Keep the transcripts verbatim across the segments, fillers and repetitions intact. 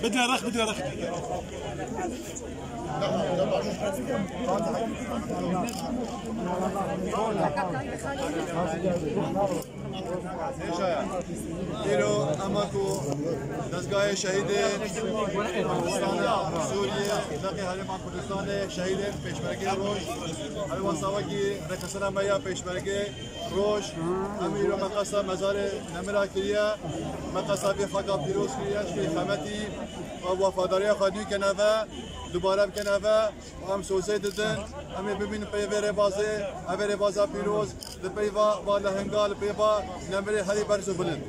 بدنا رخ، بدنا رخ. Îro ema ku dezgahê şehîdên Kurdistana Sûriyê, deqê Herêma Kurdistanê, şehîdên Pêşmergê Roj, her wesa wekî rêxistina me ya Pêşmergê Roj, em îro meqasa mezarê nemira kiriye, meqasa vê xaka pîroz kiriye, ji vê xemetî û wefadariya xwe dû kene ve, dubare bikene ve. Em sozê didin, em ê bibînin pey vê rêbazê, evê rêbaza pîroz, li pey va, va lehinga, li pey va nemirê herî berz û bilind.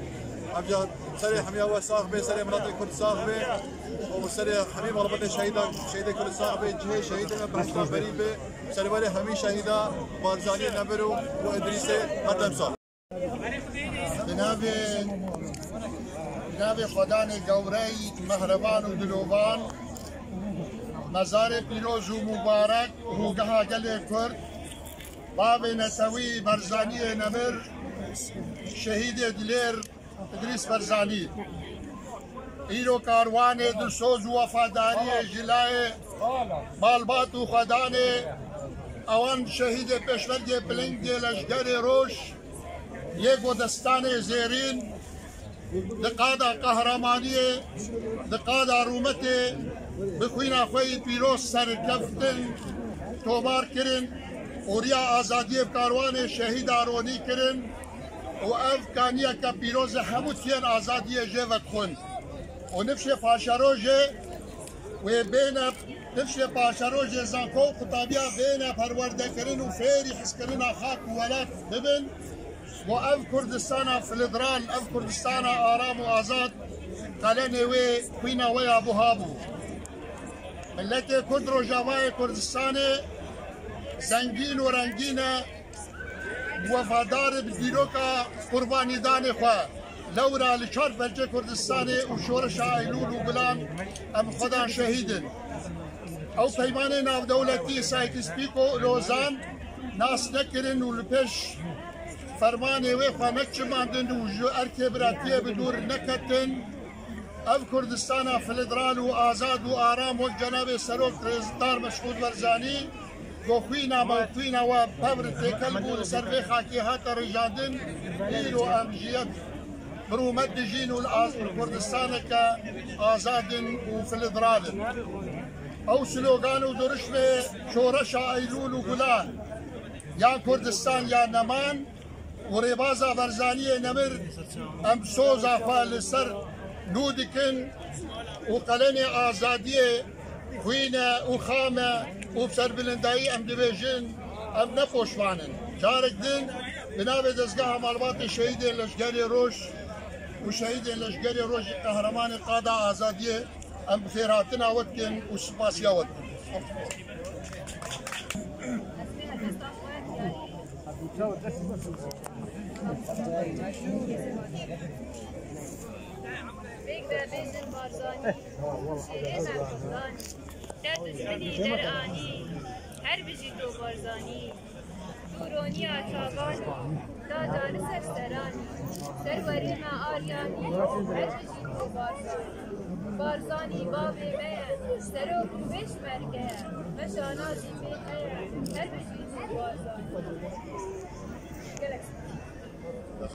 Em ca serê hemiya we sax bê, serê miletê Kurd sax bê û serê hemî malbatê şehîdan, şehîdê Kurd sax bê, cihê şehîdê me behsa berî bê, serê hemî şehîda Barzanî, Nemir û, û Idrîsê her dem sax. Bi navê, bi navê Xwedanê gewrey, mehreban û dilovan, mezarê pîroz û mubarek, rûgeha gelê Kurd, bavê netewî Barzaniyê Nemir, şehîdê dilêr Îdrîs Barzanî. Îro karwanê dilsoz û wefadariyê ji layê malbat û xwedanê ewan şehîdê pêşmergê pilingê leşgerê roj, yê ku destanê zêrîn di qada qehremaniyê, di qada rûmetê bi xwîna xwe yî pîroz serkeftin, tomar kirin û riya azadiyê bi karwanê şehîda ronî kirin û ev kaniyeke pîroz e, hemû tiyên azadiyê jê vedixwin û nifşê paşerojê wê bêne, nifşê paşerojê zanko û qutabiya bêne perwerdekirin û fêrî hizkirina xak û welat bibin. Bo ev Kurdistana filidral, ev Kurdistana aram û azad, qelenê wê xwîna we ya buha bû. Miletê Kurd Rojavayê Kurdistanê zengîn û rengîn e, wefadar e bi dîroka qurbanîdanê xwe. Lewra li çar perçê Kurdistanê û şoreşa Eylûl û Gulan em xwedan şehîd in. Ew peymanê navdewletî Sykes-Picot û Lozan nas nekirin û li pêş fermanê wê xwe neçimandin û ji erkê biratiyê bi dûr neketin. Ev Kurdistana filidral û azad û aram wek cenabê Serok Rêzdar Mesûd Barzanî, ku xwîna me û xwîna we pevr têkel bû, li ser vê xakê hate rijandin, îro em ji yek bi rûmet dijîn û li az-, Kurdistaneke azad in û filidral in. Ew slogan û dirişmê şoreşa Eylûl û Gulan, yan Kurdistan yan neman, û rêbaza Barzaniyê Nemir, em soza xwe li ser nû dikin û qelenê azadiyê xwîn e û xam e û bi serbilindayî em dibêjin, em ne poşman in. Carek din bi navê Dezgeha Malbatê Şehîdên Leşgerê Roj û Şehîdên Leşgerê Rojê Qehremanê Qada Azadiyê em bi xêrhatina we dikin û spasiya we dikin. Pêk ve bêjin Barzanî, şêrê me Kurdan, te duşmenî deranî, her bijî to Barzanî. Tu roniya çavan, da canî ser seran, serwerê me Aryanî, her bijî to Barzanî. Barzanî bavê me ye, serok û pêşmerge ye, me şanazî pê heye, her bijî Barzanî. Gelek spas.